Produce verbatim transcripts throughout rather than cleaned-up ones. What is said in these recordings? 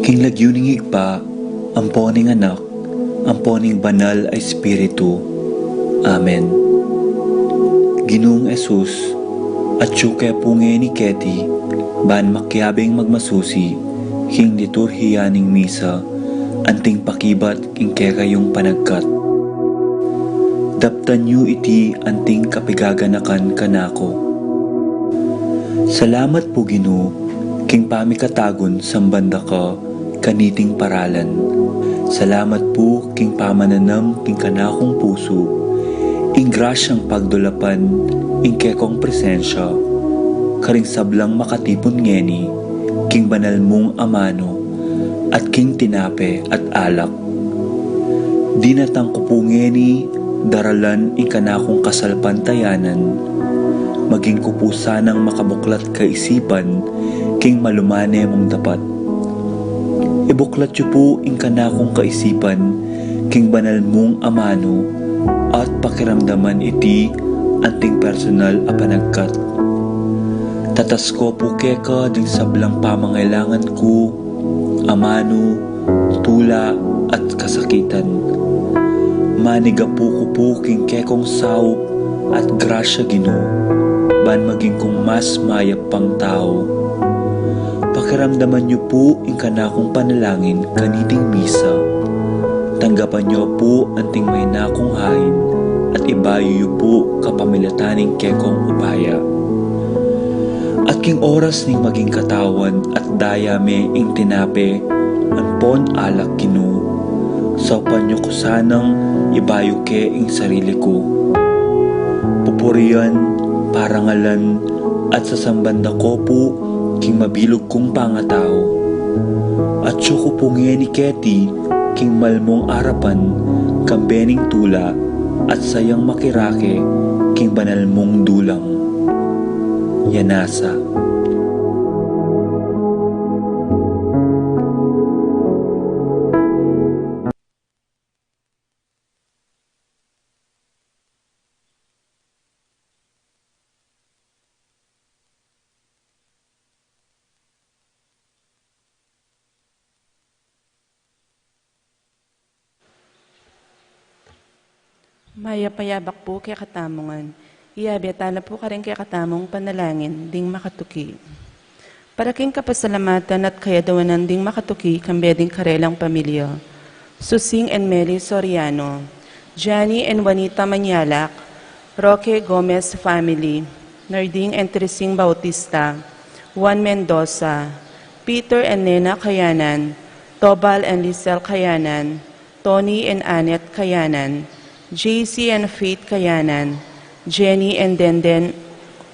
King lagyu ning Ibpa, ampo ning Anak, ampo ning Banal a Espiritu. Amen. Ginung Jesus, atyu ke pu ngeni keti, ban makiabing magmasusi king liturhiya ning misa, anting pakibat king kekayung panagkat. Daptan yu iti anting kapigaganakan kanaku. Salamat pu, Ginu, king pamikatagun samban da ka kaniting paralan. Salamat pu king pamananam king kanakung pusu ing grasyang pagdulapan ing kekong presensya karing sablang makatipun ngeni king banal mung amanu at king tinape at alak. Dinatang ku pu ngeni daralan ing kanakung kasalpantayanan, maging ku pu sanang makabuklat kaisipan king malumane mung dapat. Ibuklat yu pu ing kanakung kaisipan king banal mung amanu at pakiramdaman iti anting personal a panagkat. Tatas ku pu keka ding sablang pamangailangan ku, amanu, tula, at kasakitan. Manigapu ku pu king kekong saup at grasya, Ginu, ban maging kung mas mayap pang tau. Pakiramdaman yu pu ing kanakung panalangin kaniting misa. Tanggapan yu pu anting mahinakung hain at ibayu yu pu kapamilatan ning kekong upaya. At king oras ning maging katawan at daya me ing tinape ampon alak, Ginu, saupan yu ku sanang ibayu ke ing sarili ku. Pupurian, parangalan, at sasamban da ko pu king mabilug kung pangatau. Atyu ku pu ngeni keti king malmung arapan, kambe ning tula at sayang makirake king banal mung dulang. Yanasa. Mayap a yabak pu kekatamu ngan. Iyabe tala pu karing kekatamung panalangin ding makatuki. Para king kapasalamatan at kayadwanan ding makatuki kambe ding karelang pamilya. Susing and Meli Soriano, Johnny and Juanita Manyalak, Roque Gomez family, Narding and Teresing Bautista, Juan Mendoza, Peter and Nena Kayanan, Tobal and Lisel Kayanan, Tony and Annette Kayanan, J C and Faith Kayanan, Jenny and Denden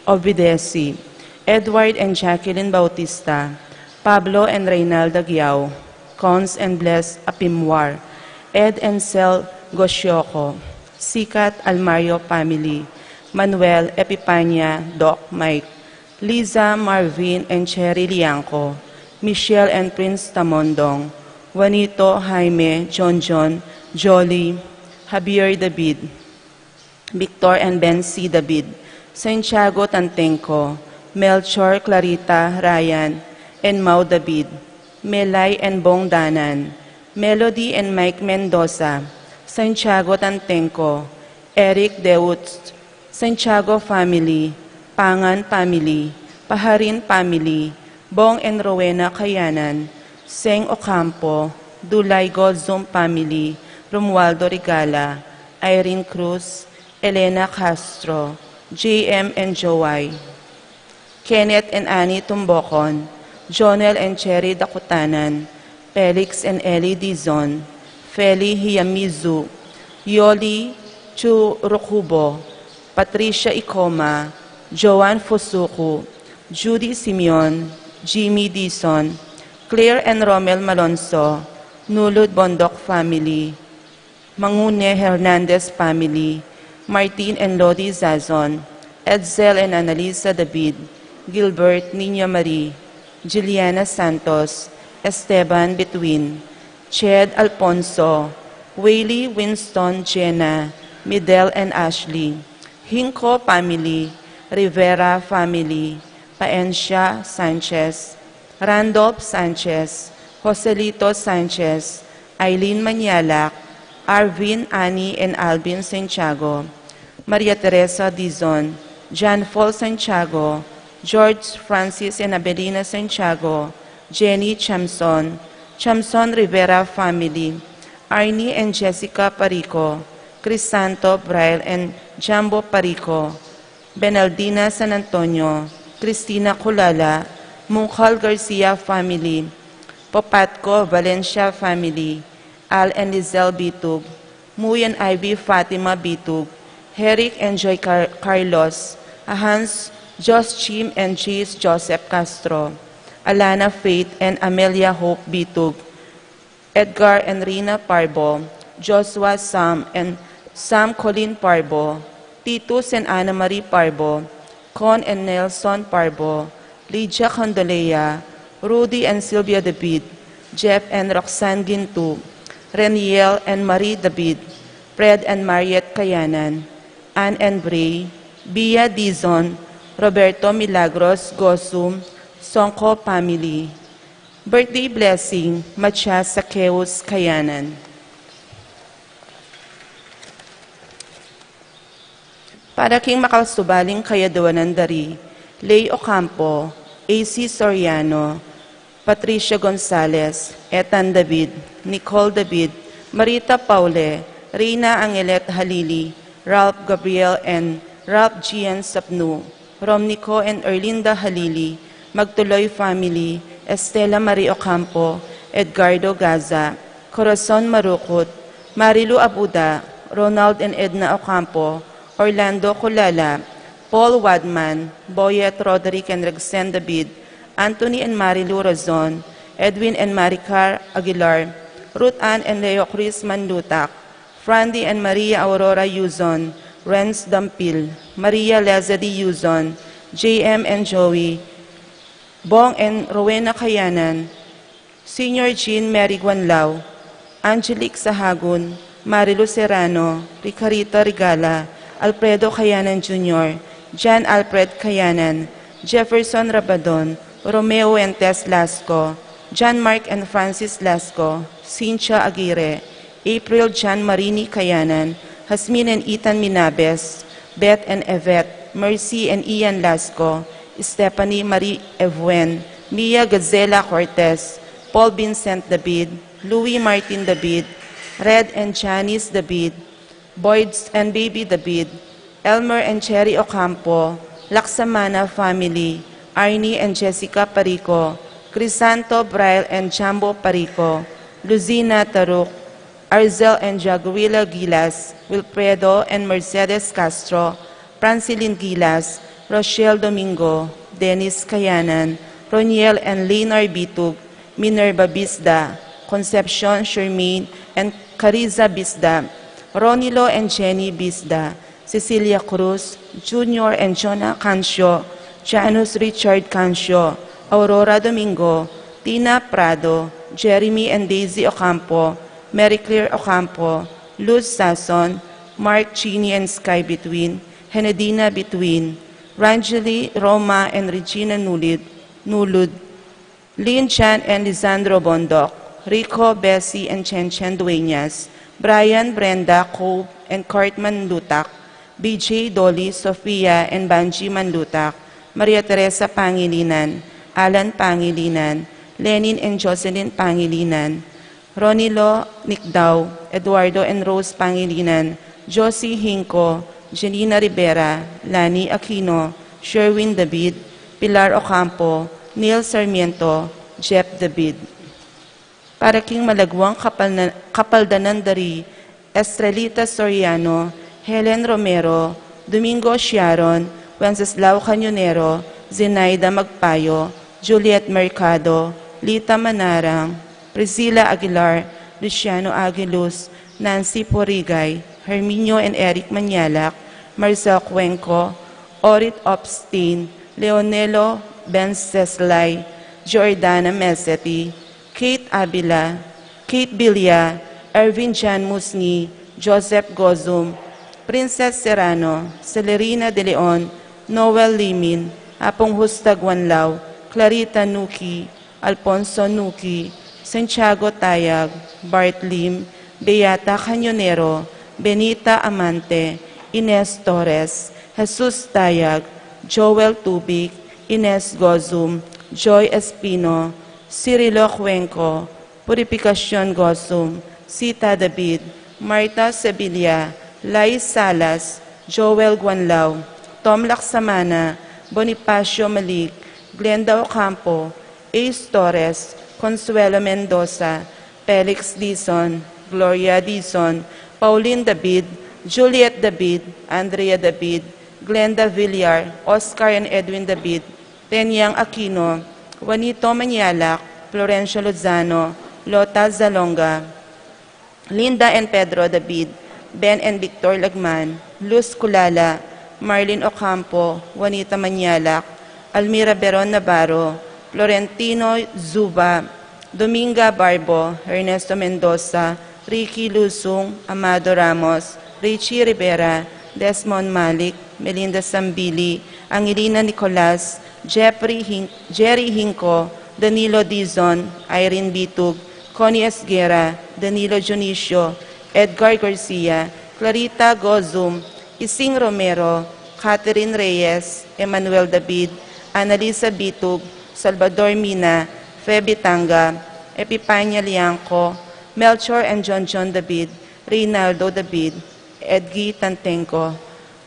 Obidesi, Edward and Jacqueline Bautista, Pablo and Reynalda Giao, Cons and Bless Apimwar, Ed and Sel Gosyoco, Sikat Almario family, Manuel Epipania, Doc Mike, Liza, Marvin and Cherry Liangco, Michelle and Prince Tamondong, Juanito, Jaime, John John, Jolly, Javier David, Victor and Bency David, Santiago Tantengco, Melchor, Clarita, Ryan, and Mau David, Melay and Bong Danan, Melody and Mike Mendoza, Santiago Tantengco, Eric Deutz, Santiago family, Pangan family, Paharin family, Bong and Rowena Kayanan, Seng Ocampo, Dulay Golzum family, Romualdo Regala, Irene Cruz, Elena Castro, J M and Joay, Kenneth and Annie Tumbocon, Jonel and Cherry Dakutanan, Felix and Ellie Dizon, Feli Hiyamizu, Yoli Churukubo, Patricia Icoma, Joan Fusuku, Judy Simeon, Jimmy Dizon, Claire and Romel Malonzo, Nulud Bondoc family, Mangune Hernandez family, Martin and Lodi Zazon, Edsel and Annalisa David, Gilbert, Nina Marie, Juliana Santos, Esteban Between, Ched Alfonso, Whaley Winston, Jenna, Midel and Ashley, Hinco family, Rivera family, Paencia Sanchez, Randolph Sanchez, Joselito Sanchez, Aileen Manialac, Arvin, Annie, and Alvin Santiago, Maria Teresa Dizon, John Paul Santiago, George Francis and Abelina Santiago, Jenny Chamson, Chamson Rivera family, Arnie and Jessica Parico, Crisanto Braille and Jambo Parico, Benaldina San Antonio, Cristina Culala, Mungkal Garcia family, Popatco Valencia family, Al and Lizelle Bitug, Muy and Ivy Fatima Bitug, Herrick and Joy Car- Carlos, Hans, Josh Chim and Jis Joseph Castro, Alana Faith and Amelia Hope Bitug, Edgar and Rina Parbo, Joshua Sam and Sam Colin Parbo, Titus and Anna Marie Parbo, Con and Nelson Parbo, Lydia Condolea, Rudy and Sylvia David, Jeff and Roxanne Gintu, Reniel and Marie David, Fred and Mariet Kayanan, Ann and Bray, Bia Dizon, Roberto Milagros Gosum, Songko family. Birthday blessing, Matias Sakeus Kayanan. Para king makasubaling kayadwanan dari, Lay Ocampo, A C Soriano, Patricia Gonzalez, Ethan David, Nicole David, Marita Paule, Reina Angelet Halili, Ralph Gabriel and Ralph Gian Sapnu, Romnico and Erlinda Halili, Magtuloy family, Estela Marie Ocampo, Edgardo Gaza, Corazon Marukut, Marilu Abuda, Ronald and Edna Ocampo, Orlando Culala, Paul Wadman, Boyet Roderick and Rexen David, Anthony and Marilu Razon, Edwin and Maricar Aguilar, Ruth Ann and Leo Cruz Manlutak, Frandy and Maria Aurora Yuzon, Renz Dampil, Maria Lezadi Yuzon, J M and Joey, Bong and Rowena Kayanan, Senior Jean Mary Guanlao, Angelique Sahagun, Marilu Serrano, Ricarito Regala, Alfredo Kayanan Junior, John Alfred Kayanan, Jefferson Rabadon, Romeo and Tess Lasco, John Mark and Francis Lasco, Cynthia Aguirre, April John Marini Kayanan, Jasmine and Ethan Minabes, Beth and Yvette, Mercy and Ian Lasco, Stephanie Marie Evuen, Mia Gazela Cortez, Paul Vincent David, Louis Martin David, Red and Janice David, Boyds and Baby David, Elmer and Cherry Ocampo, Laksamana family, Arnie and Jessica Parico, Crisanto, Brian and Jambo Parico, Luzina Taruk, Arzel and Jaguila Gilas, Wilfredo and Mercedes Castro, Francilin Gilas, Rochelle Domingo, Dennis Kayanan, Roniel and Lenar Bitug, Minerva Bisda, Concepcion Shermaine and Cariza Bisda, Ronilo and Jenny Bisda, Cecilia Cruz, Junior and Jonah Cancio, Janus Richard Cancio, Aurora Domingo, Tina Prado, Jeremy and Daisy Ocampo, Mary Claire Ocampo, Luz Sason, Mark, Jeannie and Sky Between, Henedina Between, Rangeli, Roma and Regina Nulid, Nulud, Lin Chan and Lisandro Bondoc, Rico, Bessie and Chen Chen Dueñas, Brian, Brenda, Cobe and Cartman Lutak, B J, Dolly, Sofia and Banji Manlutak, Maria Teresa Pangilinan, Alan Pangilinan, Lenin and Jocelyn Pangilinan, Ronilo Nicdao, Eduardo and Rose Pangilinan, Josie Hinco, Janina Rivera, Lani Aquino, Sherwin David, Pilar Ocampo, Neil Sarmiento, Jeff David. Para king malagwang kapal na, kapaldanan dari, Estrelita Soriano, Helen Romero, Domingo Sharon, Wenceslao Cañonero, Zenaida Magpayo, Juliet Mercado, Lita Manarang, Priscilla Aguilar, Luciano Aguiluz, Nancy Porigay, Herminio and Eric Manialac, Marcel Cuenco, Orit Opstin, Leonelo Benceslay, Jordana Meseti, Kate Avila, Kate Bilia, Ervin Jan Musni, Joseph Gozum, Princess Serrano, Celerina de Leon, Noel Limin, Apong Husta Guanlao, Clarita Nuki, Alfonso Nuki, Santiago Tayag, Bart Lim, Beata Cañonero, Benita Amante, Ines Torres, Jesus Tayag, Joel Tubig, Ines Gozum, Joy Espino, Cirilo Cuenco, Purificacion Gozum, Sita David, Martha Sevilla, Lai Salas, Joel Guanlao, Tom Laksamana, Bonifacio Malik, Glenda Ocampo, Ace Torres, Consuelo Mendoza, Felix Dizon, Gloria Dizon, Pauline David, Juliet David, Andrea David, Glenda Villar, Oscar and Edwin David, Tenyang Aquino, Juanito Mañalac, Florencio Lozano, Lota Zalonga, Linda and Pedro David, Ben and Victor Lagman, Luz Culala, Marlene Ocampo, Juanita Mañalac, Almira Beron Navarro, Florentino Zuba, Dominga Barbo, Ernesto Mendoza, Ricky Lusung, Amado Ramos, Richie Rivera, Desmond Malik, Melinda Sambili, Angelina Nicolas, Jeffrey Hin- Jerry Hinco, Danilo Dizon, Irene Bitug, Connie Esguerra, Danilo Dionisio, Edgar Garcia, Clarita Gozum, Ising Romero, Catherine Reyes, Emmanuel David, Annalisa Bitug, Salvador Mina, Feby Tanga, Epipania Liangco, Melchor and John John David, Reynaldo David, Edgy Tantenco,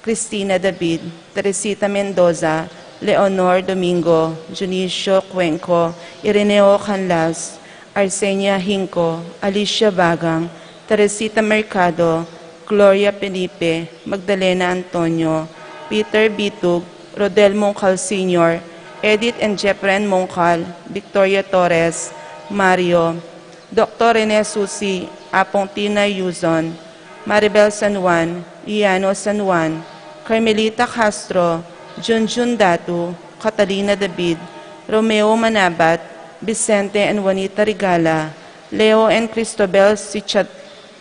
Cristina David, Teresita Mendoza, Leonor Domingo, Dionisio Cuenco, Ireneo Canlas, Arsenia Hinco, Alicia Bagang, Teresita Mercado, Gloria Felipe, Magdalena Antonio, Peter Bitug, Rodel Moncal Senior, Edith and Jeffren Moncal, Victoria Torres, Mario, Doktor Rene Susi, Apong Tina Yuzon, Maribel San Juan, Iano San Juan, Carmelita Castro, Junjun Datu, Catalina David, Romeo Manabat, Vicente and Juanita Rigala, Leo and Cristobal Sicha-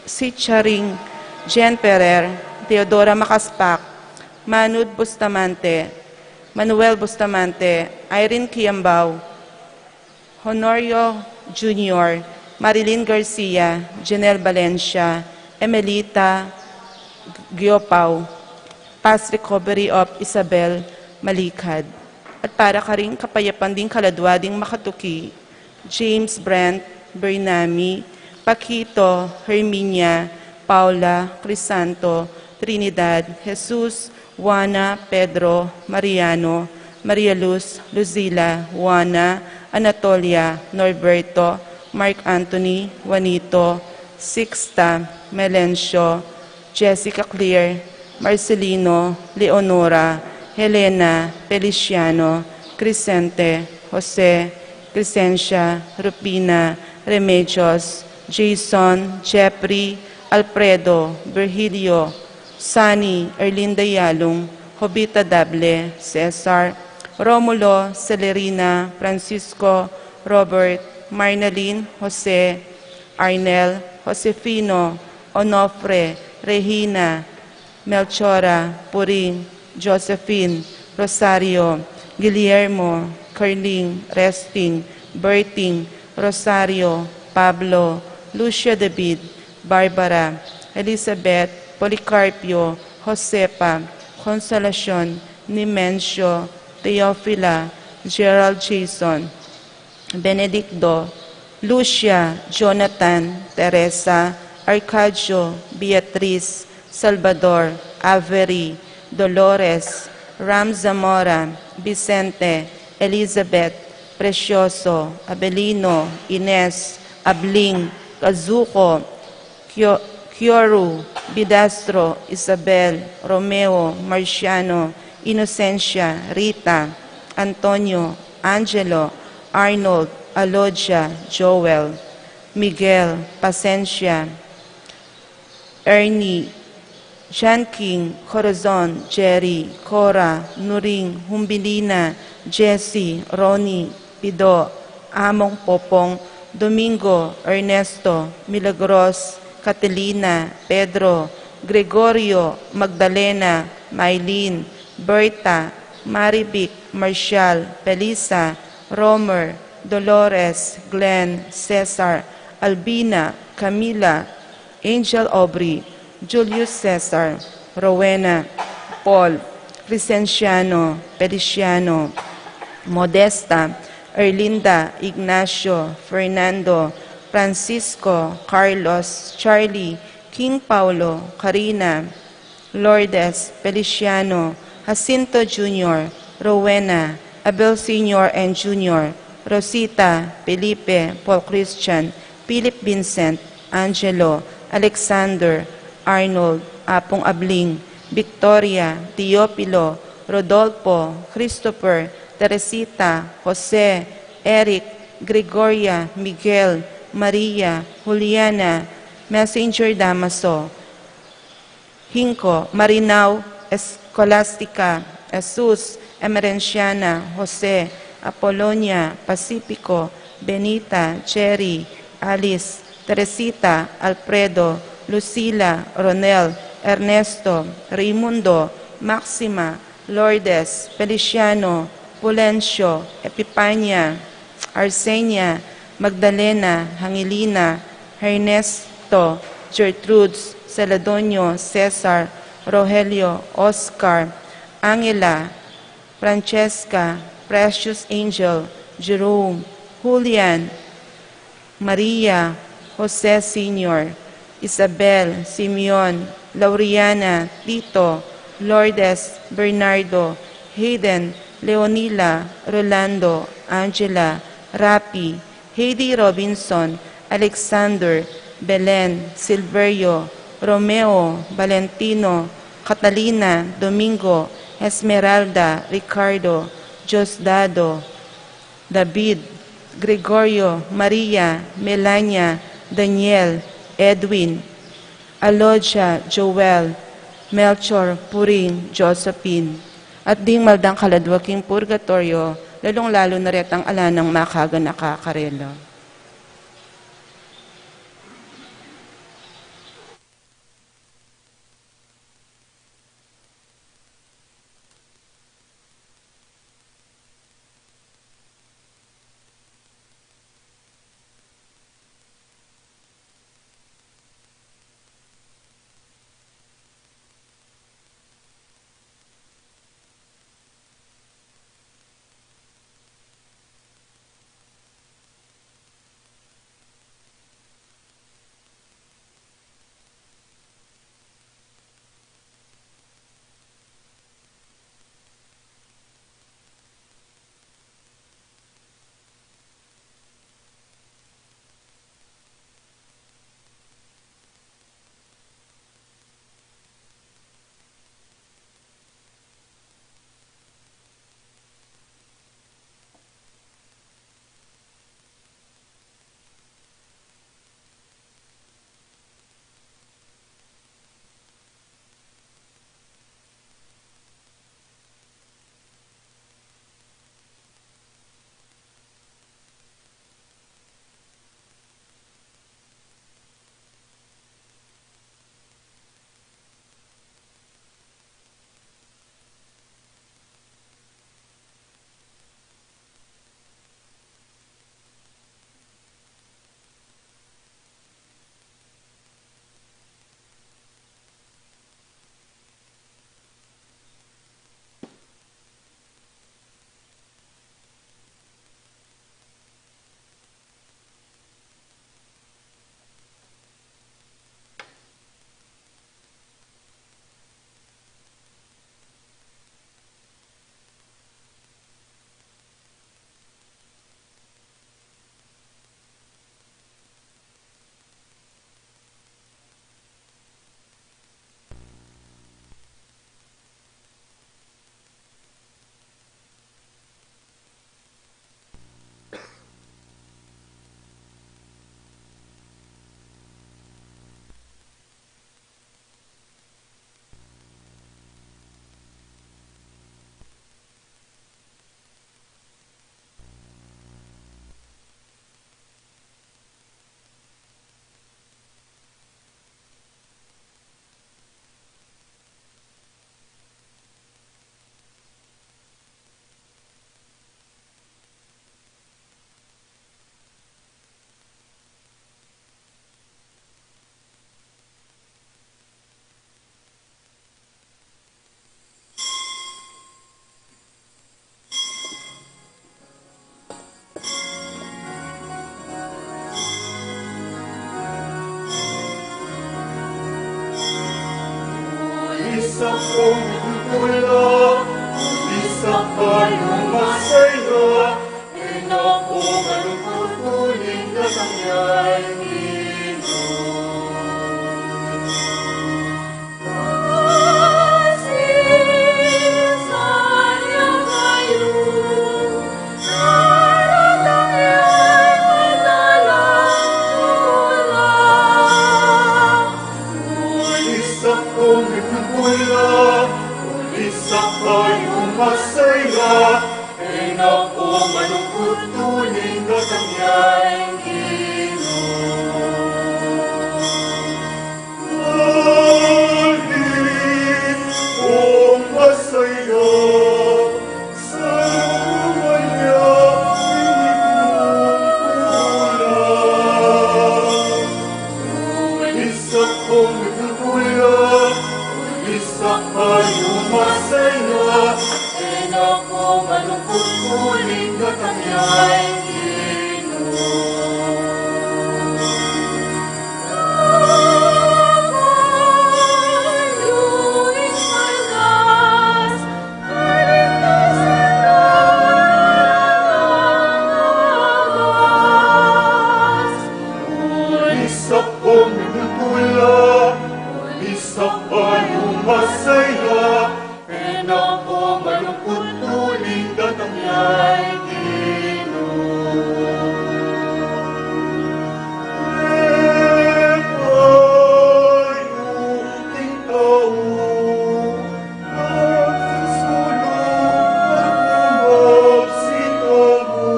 Sicharing, Jen Ferrer, Teodora Macaspac, Manud Bustamante, Manuel Bustamante, Irene Kiambao, Honorio Junior, Marilyn Garcia, Janelle Valencia, Emelita Giopao. Fast recovery of Isabel Malikad. At para karing kapayapan ding kaladwa ding makatuki, James Brent, Bernami, Paquito, Herminia, Paula, Crisanto, Trinidad, Jesus, Juana, Pedro, Mariano, Maria Luz, Luzila, Juana, Anatolia, Norberto, Mark Anthony, Juanito, Sixta, Melencio, Jessica Clear, Marcelino, Leonora, Helena, Feliciano, Crescente, Jose, Crescencia, Rufina, Remedios, Jason, Jeffrey, Alfredo, Virgilio, Sunny, Erlinda Yalung, Jovita Dable, Cesar, Romulo, Celerina, Francisco, Robert, Marnalin, Jose, Arnel, Josefino, Onofre, Regina, Melchora, Puring, Josephine, Rosario, Guillermo, Carling, Resting, Berting, Rosario, Pablo, Lucia David, Barbara, Elizabeth, Policarpio, Josefa, Consolacion, Nimencio, Teofila, Gerald Jason, Benedicto, Lucia, Jonathan, Teresa, Arcadio, Beatriz, Salvador, Avery, Dolores, Ram Zamora, Vicente, Elizabeth, Precioso, Abelino, Ines, Abling, Kazuko, Kyo- Kyoru, Bidastro, Isabel, Romeo, Marciano, Inocencia, Rita, Antonio, Angelo, Arnold, Alodia, Joel, Miguel, Pasencia, Ernie, John King, Corazon, Jerry, Cora, Nuring, Humbilina, Jesse, Ronnie, Pido, Among Popong, Domingo, Ernesto, Milagros, Catalina, Pedro, Gregorio, Magdalena, Mylene, Berta, Marivic, Marcial, Felisa, Romer, Dolores, Glenn, Cesar, Albina, Camila, Angel Aubrey, Julius Cesar, Rowena, Paul, Crescenciano, Feliciano, Modesta, Erlinda, Ignacio, Fernando, Francisco, Carlos, Charlie, King Paulo, Karina, Lourdes, Feliciano, Jacinto Junior, Rowena, Abel Senior and Junior, Rosita, Felipe, Paul Christian, Philip Vincent, Angelo, Alexander, Arnold, Apung Abling, Victoria, Teofilo, Rodolfo, Christopher, Teresita, Jose, Eric, Gregoria, Miguel, Maria, Juliana, Messenger Damaso, Hinco, Marinao, Escolastica, Jesus, Emerenciana, Jose, Apolonia, Pacifico, Benita, Jerry, Alice, Teresita, Alfredo, Lucila, Ronel, Ernesto, Raimundo, Maxima, Lourdes, Feliciano, Pulencio, Epipania, Arsenia, Magdalena, Angelina, Ernesto, Gertrudes, Celedonio, Cesar, Rogelio, Oscar, Angela, Francesca, Precious Angel, Jerome, Julian, Maria, Jose Senior, Isabel, Simeon, Lauriana, Tito, Lourdes, Bernardo, Hayden, Leonila, Rolando, Angela, Rapi, Heidi Robinson, Alexander, Belen, Silverio, Romeo, Valentino, Catalina, Domingo, Esmeralda, Ricardo, Diosdado, David, Gregorio, Maria, Melania, Daniel, Edwin, Alodia, Joel, Melchor, Puring, Josephine, at ding maldang kaladwa king purgatoryo, lalung-lalu na retang ala nang makaganaka karela. Sa pumipula, isa pa yung masaya, e na po malungkot uling datang ya ing Ginu. Isa pong nagmumula, isa pa yung masaya, e na po malungkot uling datang ya ing Ginu. Alis pong masaya, sa lumanya pinagmumula. Isa pong nagmumula, isa pa yung masaya, e na po malungkot uling datang ya ing Ginu. Isa pong nagmumula, isa pa yung masaya, e na po malungkot uling datang ya ing Ginu. E kayu ding tau, nagsusulung at nagsigamu.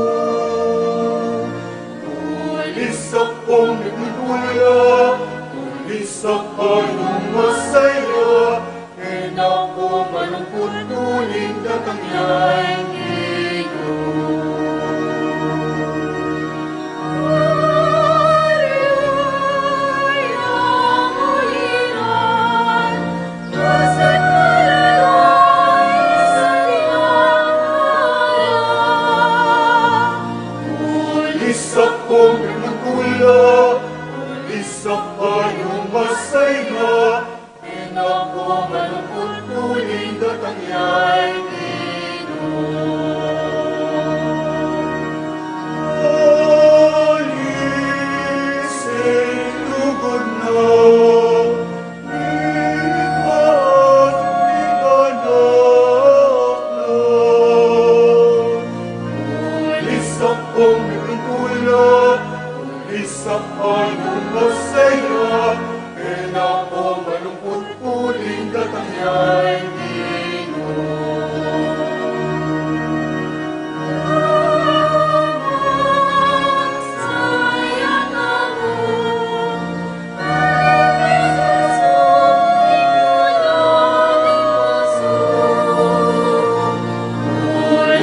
Isa pong nagmumula, isa pa yung masaya, e na po malungkot uling datang ya ing Ginu. Isa pong nagmumula, isa pa yung masaya, e na po malungkot uling datang ya ing Ginu. Alisin lugud na, minit at minit anak na. Isa pong nagmumula, isa pa yung masaya, e na po malungkot uling datang ya ing Ginu.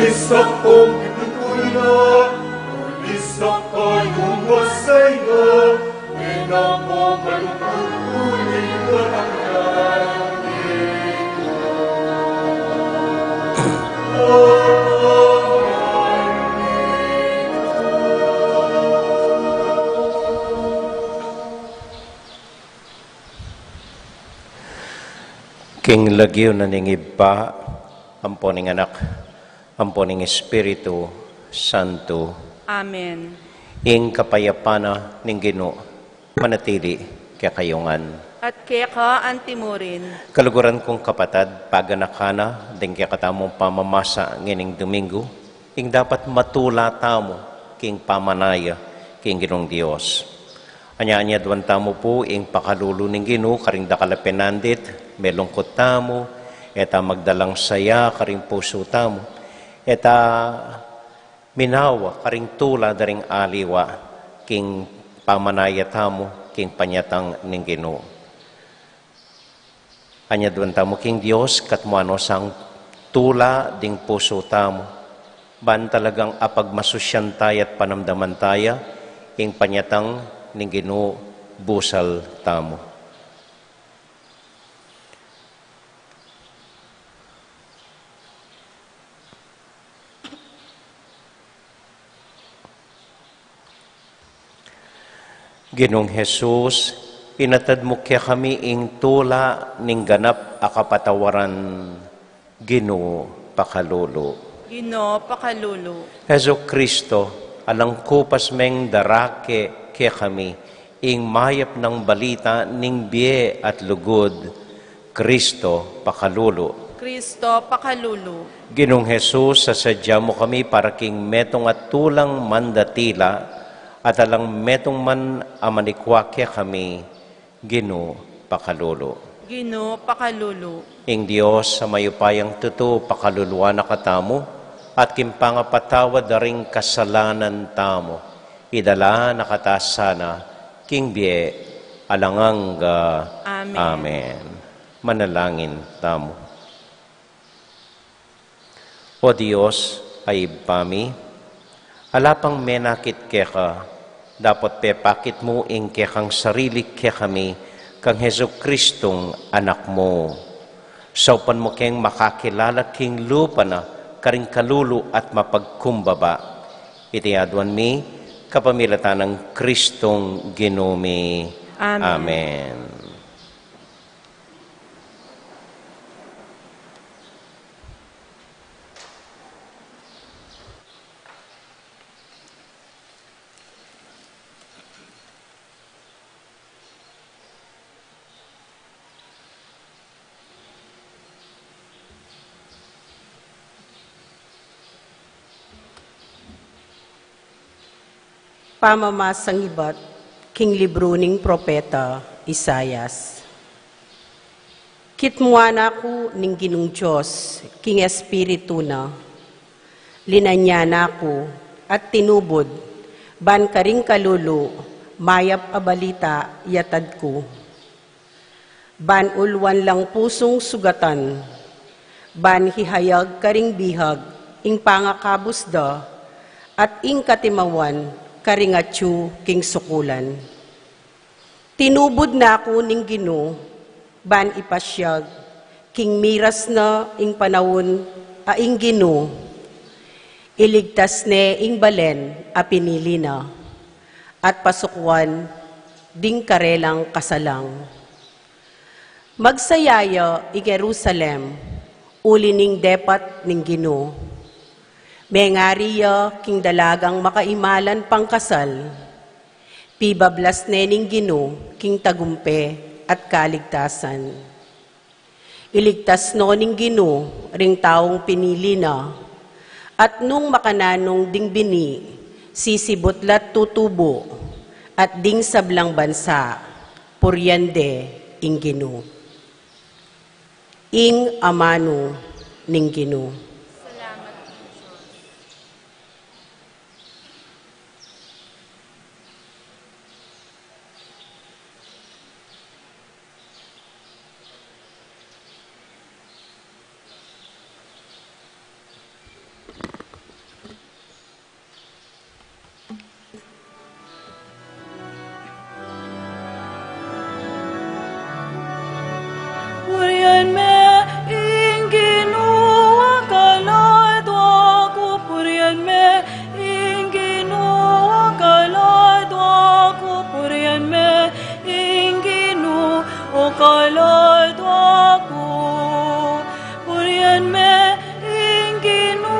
Isa pong nagmumula, isa pa yung masaya, e na po malungkot uling datang ya ing Ginu. King lagyu na ning Ibpa, ampo ning Anak, ampo ning Espiritu Santo. Amen. Ing kapayapan na ning Ginu manatili kekayu ngan. At keka antimurin. Kaluguran kung kapatad, paganakan na ding kekatamung pamamasa ngening Domingo, ing dapat matula tamu king pamanaya king Ginung Dios. Anya-anyaduan tamu pu ing pakalulu ning Ginu karing dakal a penandit, melungkut tamu, e ta magdalang saya karing pusu tamu, e ta minawa karing tula da ring aliwa king pamanaya tamu king panyatang ning Ginu. Anyaduan tamu king Dios, katmuan no sang tula ding pusu tamu, ban talagang apagmasusyan taya at panamdaman taya ing panyatang ning Ginu busal tamu. Ginung Jesus, Inatad mu kekami ing tula ning ganap a kapatawaran, Ginu, pakalulu. Ginu, pakalulu. Jesucristo, alang kupas meng darake kekami ing mayap nang balita ning bie at lugud, Kristo, pakalulu. Kristo, pakalulu. Ginung Jesus, sasadya mu kami para king metung a tulang mandatila, at alang metung man a manikwa kekami, Ginu, pakalulu. Ginu, pakalulu. Ing Dios a mayupayang tutu, pakaluluan na katamu, at king pangapatawad da ring kasalanan tamu, idala na kata sana king bie alang angga. Amen. Amen. Manalangin tamu. O Dios, a Ibpa mi, ala pang menakit keka, dapot pepakit mu ing kekang sarili kekami kang Jesucristong Anak mu. Saupan mu keng makakilala king lupa na karing kalulu at mapagkumbaba. Iti aduan mi kapamilatan nang Kristong Ginu mi. Amen. Amen. Pamamasang ibat king libru ning propeta Isaias. Kitmuan na ku ning Ginung Dios king Espiritu na. Linanyan na ku at tinubud, ban karing kalulu mayap a balita yatad ku. Ban uluan lang pusung sugatan, ban hihayag karing bihag ing pangakabus da, at ing katimawan karing atyu king sukulan. Tinubud na ku ning Ginu, ban ipasiag king miras na ing panaun a ing Ginu iligtas ne ing balen a pinili na, at pasukuan ding karelang kasalang. Magsaya ya ing Jerusalem, uli ning depat ning Ginu. Mengari ya king dalagang makaimalan pangkasal. Pibablas ne ning Ginu king tagumpe at kaligtasan. Iligtas no ning Ginu ring taung pinili na, at nung makananung ding bini, sisibut la't tutubu, at ding sablang bansa, purian de ing Ginu. Ing amanu ning Ginu. Salamat. Purian me ing Ginu, a kaladua ku, purian me ing Ginu, a kaladua ku, purian me ing Ginu, a kaladua ku. Purian me ing Ginu,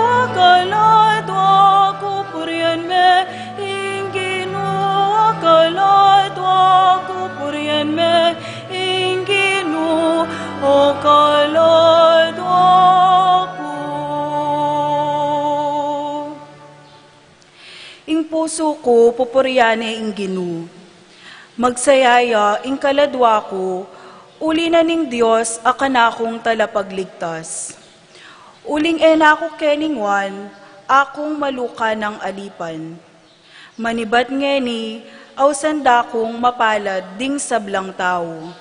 a kaladua ku, purian me ing Ginu, a kaladua ku, purian me ing Ginu, a kaladua ku. Ing pusu ku pupurian ne ing Ginu. Magsaya ya ing kaladua ku, uli na ning Dios a kanakung talapagligtas. Uling e na ku kening wan, akung maluka nang alipan. Manibat ngeni, ausan da kung mapalad ding sablang tau.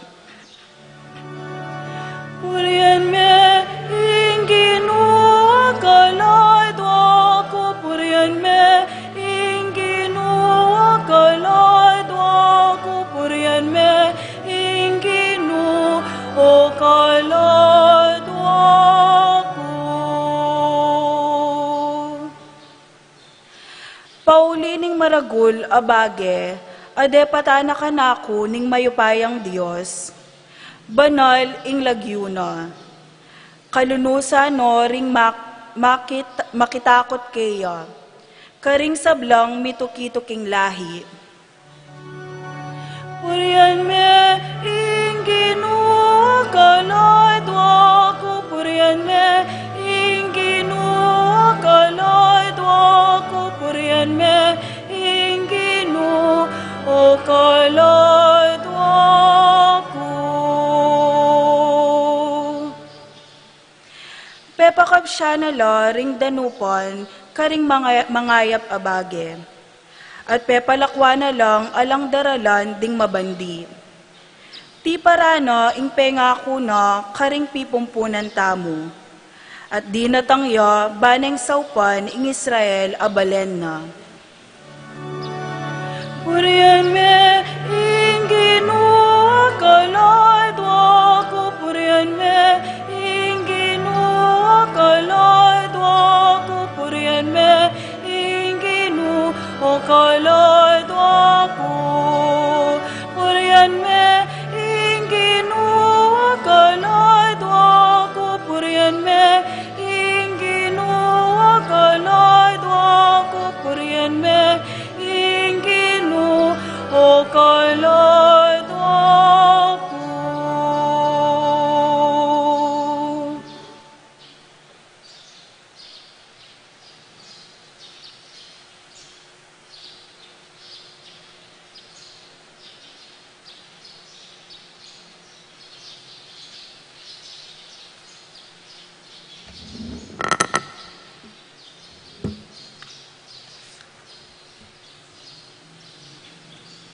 Purian me ing Ginu, a kaladua ku, purian me ing Ginu, a kaladua ku, purian me ing Ginu, a kaladua ku. Pauli ning maragul a bage, Adepatan na kanaku ning mayupayang Dios, banal ing lagyu na. Kalunusan no ring mak-, makit-, makitakut keya, karing sablang mituki-tuking lahi. Purian me ing Ginu, o kaladwa ku, purian me ing Ginu, o kaladwa ku, purian me ing Ginu, o kaladwa ku. Pepakabsya na la ring danupan karing manga-, mangayap a bage, at pepalakwan na lang alang daralan ding mabandi. Tiparan na ing pengaku na karing pipumpunan tamu, at dinatang ya ba neng saupan ing Israel a balen na. Purian me ing Ginu, o kaladwa ku, purian me ing Ginu, o kaladwa ku, purian me ing Ginu, o kaladwa ku. Purian me ing Ginu, o kaladwa ku, purian me ing Ginu, o kaladwa ku, purian me ing Ginu, o kaladwa ku.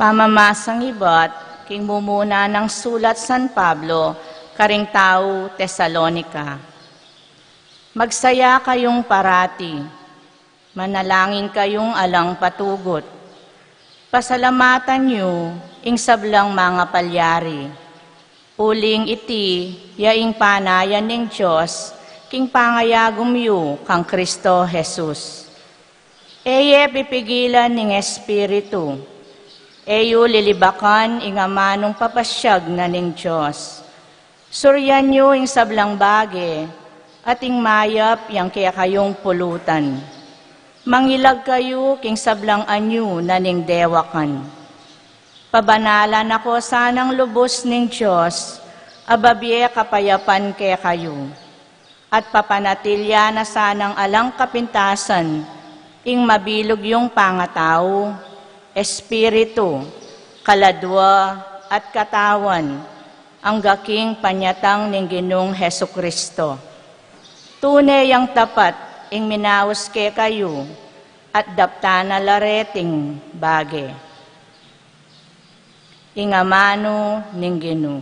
Pamamasang ibat king mumuna nang sulat San Pablo karing tau Tesalonica. Magsaya kayung parati, manalangin kayung alang patugut. Pasalamatan yu ing sablang mangapalyari, uling iti ya ing panayan ning Dios king pangayagum yu kang Kristo Jesus. E ye pipigilan ning Espiritu, e yu lilibakan ing amanung papasyag na ning Dios. Suryan yu ing sablang bage, at ing mayap yang kekayung pulutan. Mangilag kayu king sablang anyu na ning dewakan. Pabanalan na ko sanang lubus ning Dios, a babie kapayapan kekayu, at papanatilya na sanang alang kapintasan ing mabilug yung pangatau, espiritu, kaladwa, at katawan, angga king panyatang ning Ginung Jesucristo. Tune yang tapat ing minaus kekayu, at daptan na la reting bage. Ing amanu ning Ginu.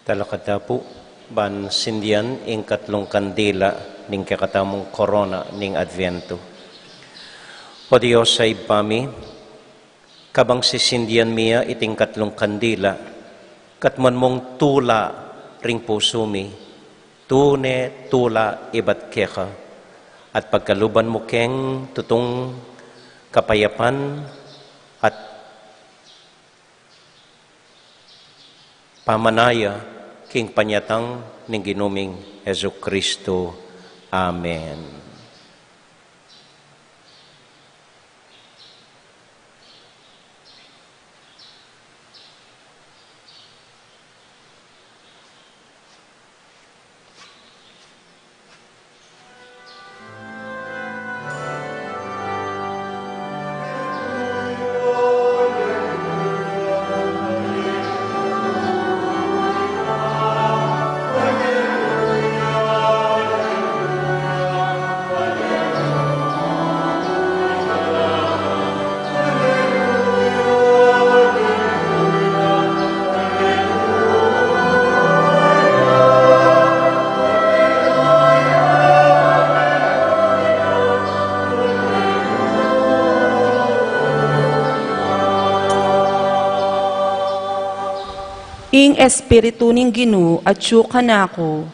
Talakad ta pu, ban sindian ing katlung kandila ning kekatamung korona ning Advento. O Dios a Ibpa mi, kabang sisindian mi ya iting katlung kandila, katmuan mung tula ring pusu mi, tune tula ibat keka, at pagkaluban mu keng tutung kapayapan at pamanaya king panyatang ning Ginu ming Jesucristo. Amen. Ing Espiritu ning Ginu atyu kanaku,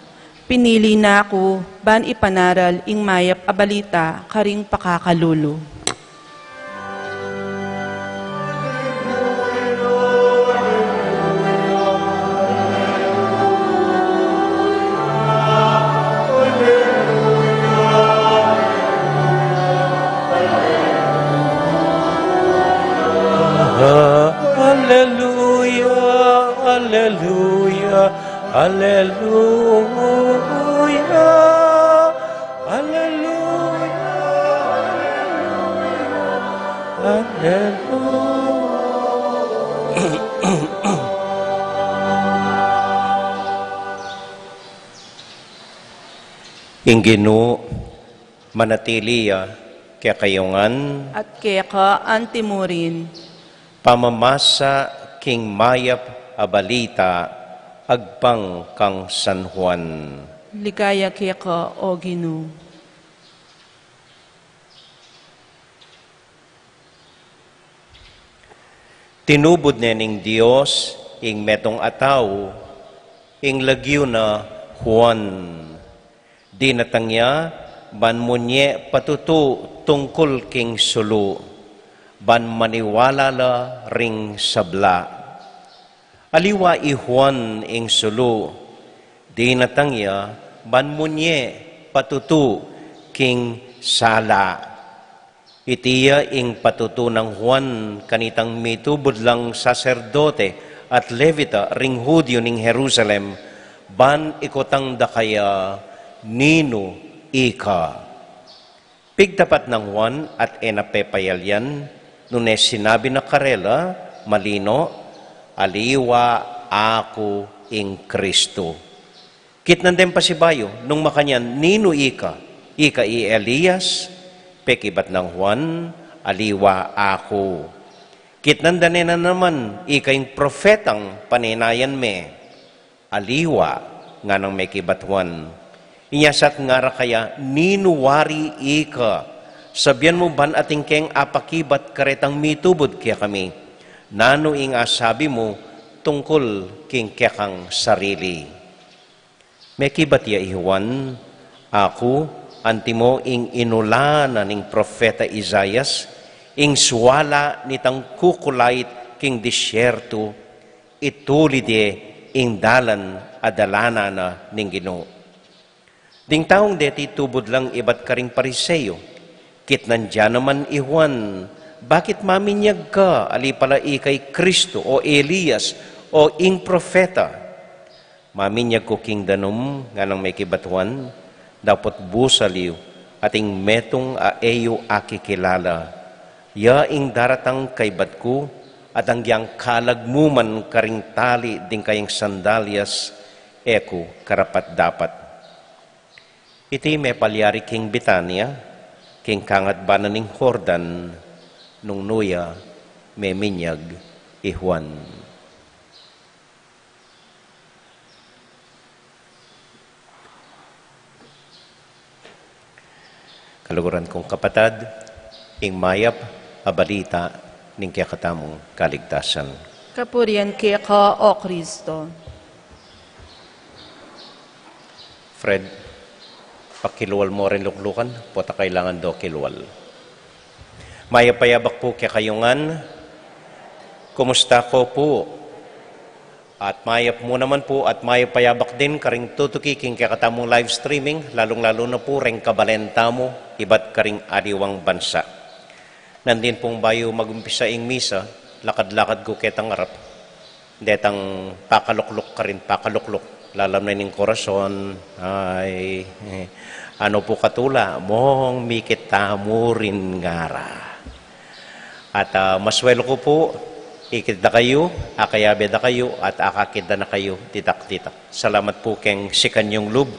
Pinili na ku ban ipanaral ing mayap a balita karing pakakalulu. Alleluia, alleluia, alleluia, alleluia, alleluia, alleluia. Ing Ginu manatili ya kekayu ngan. At keka antimurin. Pamamasa king mayap a balita agpang kang San Juan. Ligaya keka, O Ginu. Tinubud ne ning Dios ing metung a tau, ing lagyu na Juan. Dinatang ya ban munye patutu tungkul king sulu, ban maniwala la ring sabla. Aliwa i Juan ing sulu, dinatang ya ban munye patutu king sala. Iti ya ing patutu nang Juan kanitang mitubud lang saserdote at Levita ring Judio ning Jerusalem, ban ikutang da kaya, "Ninu ika?" Pigtapat nang Juan at e na pepayalyan, nune sinabi na karela malino, "Aliwa aku ing Kristu." Kitnan deng pasibayu, nung makanyan, "Ninu ika? Ika i Elias?" Pekibat nang Juan, "Aliwa aku." Kitnan da ne na naman, "Ika ing propetang panenayan me?" "Aliwa," nganang mekibat Juan. Inya sat ngara kaya, "Ninu wari ika? Sabian mu ban atin keng apakibat karetang mitubud kekami. Nanu ing asabi mu tungkul king kekang sarili?" Mekibat ya i Juan, "Aku, antimo ing inula na ning propeta Isaias, ing suala nitang kukulait king disyertu, itulid ye ing dalan a dalanan na ning Ginu." Ding taung deti tubud lang ibat karing Pariseo. Kitnan da naman i Juan, "Bakit maminyag ka? Ali pala ika i Kristu, o Elias, o ing propeta?" "Maminyag ku king danum," nganang mekibat Juan, "dapot busal yu ating metung a e yu akikilala. Ya ing daratang kaibat ku, at anggiyang kalag mu man karing tali ding kayang sandalyas, e ku karapat-dapat." Iti mepalyari king Betania, king kangatbanan ning Jordan, nung nu ya meminyag i Juan. Kaluguran kung kapatad, ing mayap a balita ning kekatamung kaligtasan. Kapurian keka, O Kristo. Fred, pakilual mo rin luklukan, pota kailangan do kilual. Mayap a yabak pu kekayu ngan. Kumusta ko pu? At mayap mu naman pu, at mayap a yabak din karing tutuki king kekatamung live streaming, lalung-lalu na pu reng kabalen tamu ibat karing aliwang bansa. Nandin pung bayu magumpisa ing misa, lakad-lakad ku ketang arap. Detang pakalukluk karin, pakalukluk. Lalam na ning korason, ay, eh, ano pu katula, mong mikit tamu rin ngara. At, ah, maswelu ku pu, ikit da kayu, akayabe da kayu, at akakit da na kayu, ditak-ditak. Salamat pu keng sikan yung lub,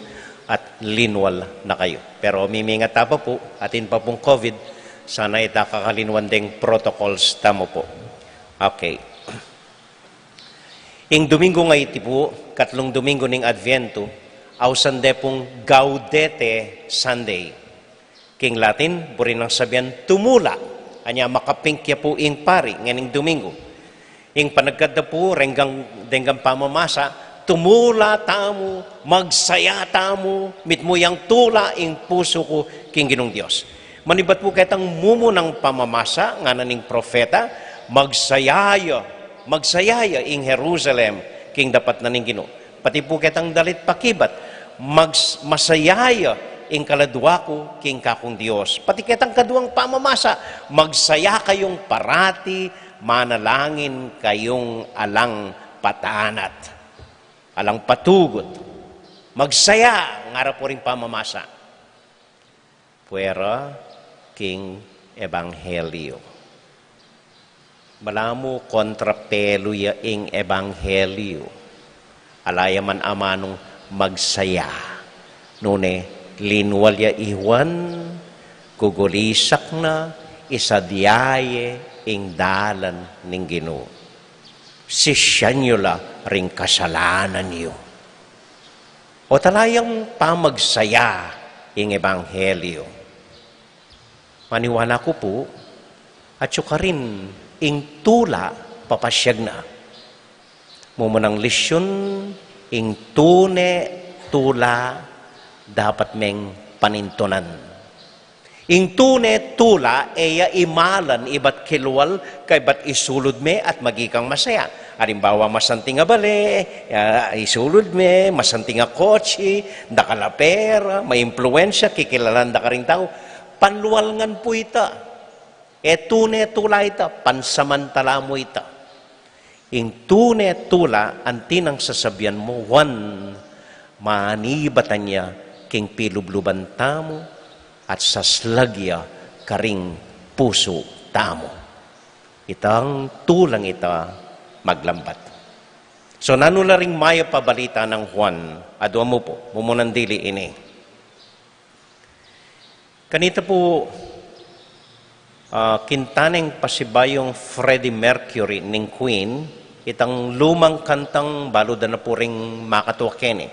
at linwal na kayu. Pero mimingat ta pa pu, atin pa pung COVID, sana e ta kakalinwan deng protocols tamu pu. Okay. Ing Domingo a iti pu, katlung Domingo ning Adviento, ausan de pung Gaudete Sunday. King Latin, buri nang sabian tumula. Anya makapingkya pu ing pari ngening Domingo. Ing panagkat da pu, renggang, denggang pamamasa, Tumula tamu, magsaya tamu, mitmu yang tula ing pusu ku king Ginung Dios. Manibat pu ketang mumunang pamamasa, ngana ning propeta, magsaya ya, magsaya ya ing Jerusalem, king dapat na ning Ginu. Pati pu ketang dalit pakibat, mags-, masaya ya ing kaladua ku king kakung Dios. Pati ketang kaduang pamamasa, magsaya kayung parati, manalangin kayung alang patanat. Alang patugut. Magsaya, ngara pu ring pamamasa. Puera king ebanghelyo. Balamu kontrapelu ya ing ebanghelyo. Ala ya man amanung magsaya. Nune, linwal ya i Juan, gugulisak na, isadya ye ing dalan ning Ginu. Sisyan yu la ring kasalanan yu. O talayang pamagsaya ing ebanghelyo. Maniwala ku pu, atyu karin ing tula papasyag na. Mumunang lisyun, ing tune tula dapat meng panintunan. Ing tune tula, e ya imalan ibat kilwal, kaybat isulud me at maging kang masaya. Alimbawa, masanting a bale, ya, isulud me, masanting a kotse, dakal a pera, maimpluwensya, kikilalan da karing tau. Panlual ngan pu ita. E tune tula ita, pansamantala mu ita. Ing tune tula, anti nang sasabian mu, Juan, manibatan ya king pilubluban tamu at saslag ya karing pusu tamu. Itang tulang ita maglambat. So, nanu la ring mayap a balita nang Juan? Adua mu pu, mumunang dili ini. Kanita pu, ah, kinta neng pasibayung Freddie Mercury ning Queen, itang lumang kantang balu da na pu ring makatua keni.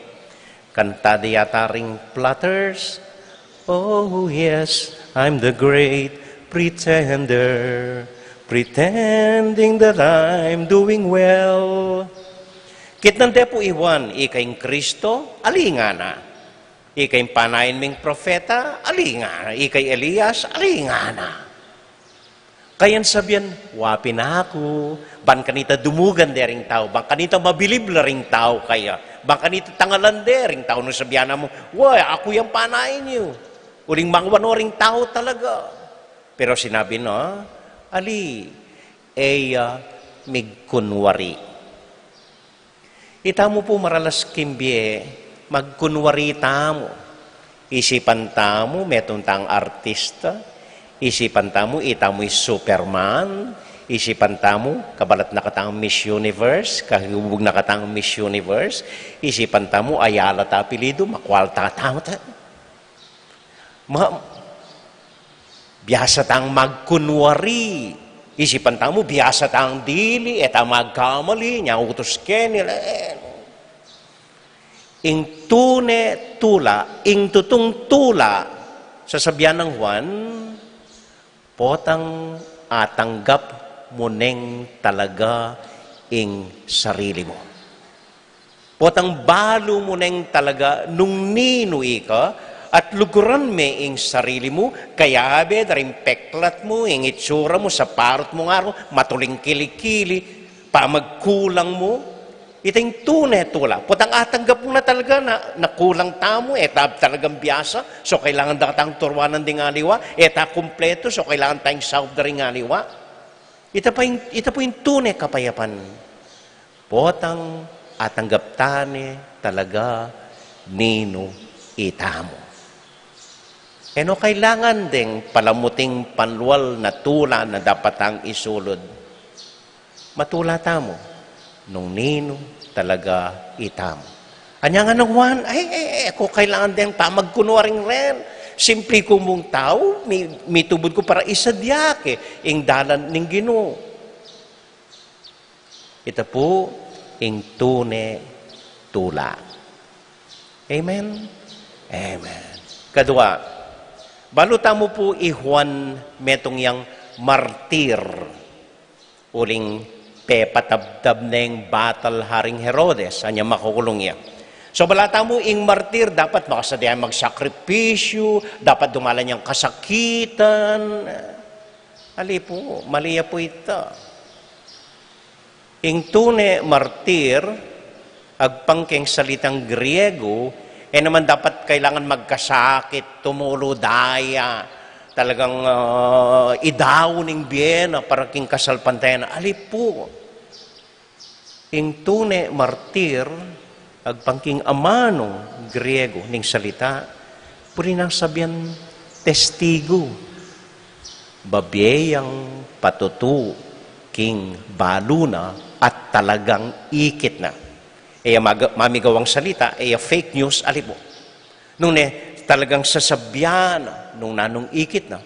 Kanta da yata ring Platters. Oh yes, I'm the great pretender, pretending that I'm doing well. Kitnan de pu i Juan, ika ing Kristo, ali ngana. Ika ing panayan ming propeta, ali ngana. Ika i Elias, ali ngana. Kayan sabian, wa pin aku, ban kanita dumugan de ring tau, ban kanita mabilib la ring tau kaya, ban kanita tangalan de ring tau, nung sabian na mu, wa, aku yang panayan yu. Uling mangwanu ring tau talaga. Pero sinabi na, ali, e ya migkunwari. Itamu pu maralas king bie, magkunwari tamu. Isipan tamu, metung tang artista. Isipan tamu, itamu i Superman. Isipan tamu, kabalat na katang Miss Universe, kahubug na katang Miss Universe. Isipan tamu, Ayala ta apelidu, makwalta tamu ta. Ma-, biasa tang magkunwari. Isipan tamu, biasa tang dili, e ta magkamali, nya utus keni, le. Ing tune tula, ing tutung tula, sasabian nang Juan, potang atanggap mu neng talaga ing sarili mu. Potang balu mu neng talaga nung ninu ika, at luguran me ing sarili mu, kayabe da ring peklat mu, ing itsura mu, saparut mu ngaru, matuling kili-kili, pamagkulang mu. Ita ing tune tula. Potang atanggap mu na talaga na, na kulang tamu, e ta talagang biasa, so kailangan da katang turuanan ding aliwa, e ta kumpletu, so kailangan tang saup da ring aliwa. Ita pa ing, ita pu ing tune kapayapan. Potang atanggap ta ne talaga ninu itamu. E no kailangan deng palamuting panlual na tula na dapat tang isulud. Matula tamu nung ninu talaga itamu. Anya ngana nang Juan, ay, ay, ay, e ku kailangan deng pamagkunwaring ren. Simpli ku mung tau, mi-, mitubud ku para isadia ke ing dalan ning Ginu. Ita pu ing tune tula. Amen? Amen. Kadua, balu tamu pu i Juan metung yang martir. Uling pepatabtab neng batal Haring Herodes, anya makukulung ya. So, bala tamu ing martir, dapat makasadya yang magsakripisyu, dapat dumalan yang kasakitan. Ali pu, mali ya pu ita. Ing tune martir, agpang keng salitang Griego, e naman dapat kailangan magkasakit, tumulu daya, talagang, ah, idaun ing bie na para king kasalpantayanan. Ali pu, ing tune martir, agpang king amanung Griego ning salita, buri nang sabian testigo. Babie yang patutu king balu na at talagang ikit na. E ya mag-, mamigawang salita, e ya fake news, ali pu. Nune, talagang sasabian na nung nanung ikit na.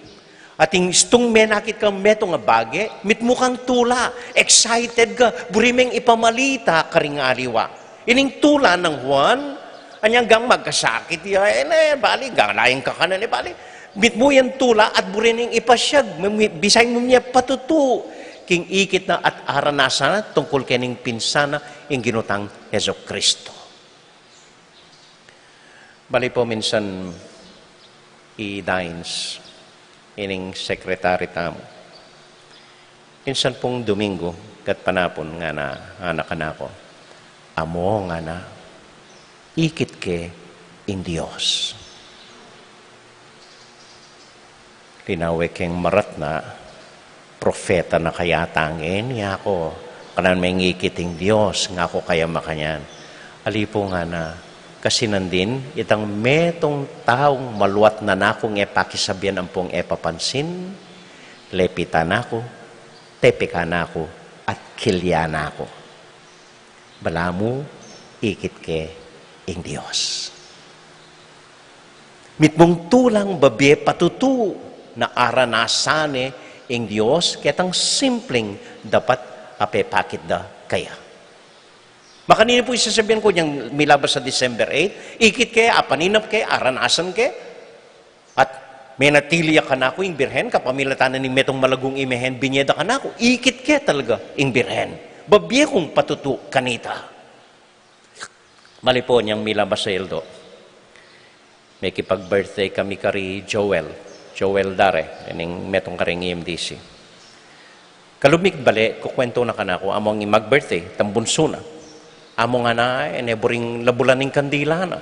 At ing istung menakit kang metung a bage, mitmu kang tula, excited ka, buri meng ipamalita karing aliwa. Ining tula nang Juan, anyang gang magkasakit ya, e ne, bali, gang laing kakanan, e bali. Mitmu yang tula at buri neng ipasyag, mami-, bisay mu mie patutu king ikit na at aranasan na tungkul kening pinsan na ing Ginu tang Jesucristo. Bali pu, minsan i Dines, ining sekretari tamu, minsan pung Domingo, gatpanapun ngana, ngana kanaku, "Amu," ngana, "ikit ke ing Dios." Linawe keng maratna, propeta na kaya tang ini, aku, kanan mengikit ing Dios, ngaku kaya makanyan. Ali pu, ngana, kasi nandin, itang metung taung maluat na nakung e pakisabian ampong e papansin, lepitan na ku, tepikan na ku, at kilyan na ku. Balamu, ikit ke ing Dios. Mitmung tulang babie patutu na aranasan ne ing Dios, ketang simpleng dapat a pepakit da kaya. Makanini pu isasabian ku yang milabas a December eight, ikit ke, apaninap ke, aranasan ke, at menatili ya kanaku ing Birhen, kapamilatan na ning metung malagung imahen binye da kanaku, ikit ke talaga ing Birhen. Babie kung patutu kanita. Mali pu, nyang milabas a aldo, mekipag-birthday kami kari Joel, Joel Dare, ining metung karing E M D C. Kalub mi bale, kukwento na kanaku, among i mag-birthday, itang bunsu na. Among ngana, e ne buring labulan ing kandila na.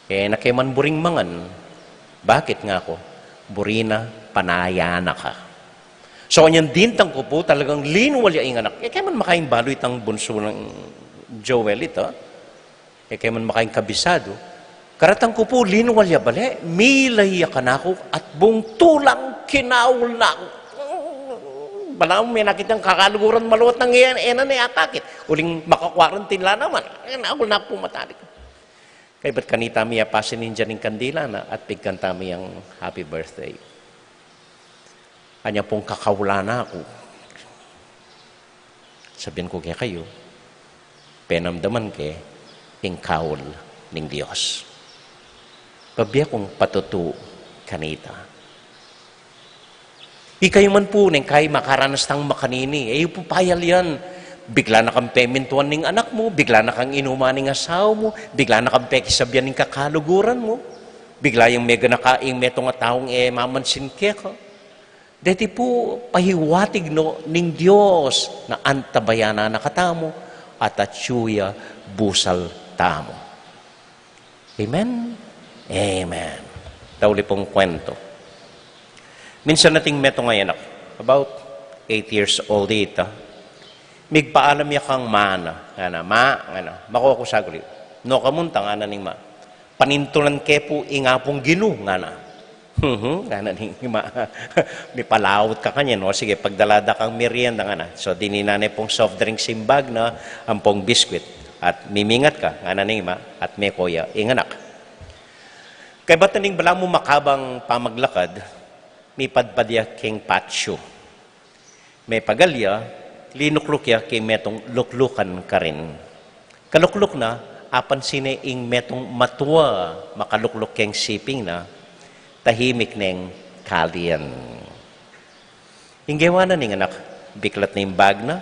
E na ke man buring mangan. Bakit, ngaku? Buri na panaya na ka. So, anyang dintang ku pu, talagang linwal ya ing anak. E ke man makaing balu itang bunsu nang Joel ita. E ke man makaing kabisadu. Karatang ku pu, linwal ya bale, milay ya kanaku, at bung tulang kinaul na ku. Balamu menakit yang kakaluguran maluat nang e, e na ne akakit. Uling maka-quarantine la naman. Kinaul na ku matalik. Kaybat kanita mi apasin ing dyang kandila na at pigkanta mi yang happy birthday. Anya pung kakaulan na ku. Sabian ku kekayu, penamdaman ke ing kaul ning Dios. Babie kung patutu kanita. Ikayu man pu, neng kai makaranas tang makanini, e yu pu payalian, bigla na kang pemintuan ning anak mu, bigla na kang inuman ning asawa mu, bigla na kang pekisabian ning kakaluguran mu, bigla yang meganaka ing metung a taung e mamansin keka. Deti pu pahiwatig no ning Dios na antabayanan na katamu, at atyu ya busal tamu. Amen? Amen. Tauli pung kwento. Minsan ating metung a anak, about eight years old ita, migpaalam ya kang mana, ngana, "Ma," ngana, "maku aku saguli. No ka munta?" ngana ning ma. "Panintulan ke pu ing Apung Ginu," ngana. "Mhm," ngana ning ma. Mipalaut ka kanyan, "O sige, pagdala da kang merienda," ngana. So, dininan ne pung soft drinks ing bag na, ampong biskwit. At mimingat ka, ngana ning ma, at meko ya ing anak. Kaybat na ning balamu makabang pamaglakad, mipadpad ya king patio. Mepagal ya, linukluk ya king metung luklukan karin. Kalukluk na, apansin ne ing metung matua makalukluk keng siping na, tahimik neng kalian. Ing gewa na ning anak, Biklat ne ing bag na,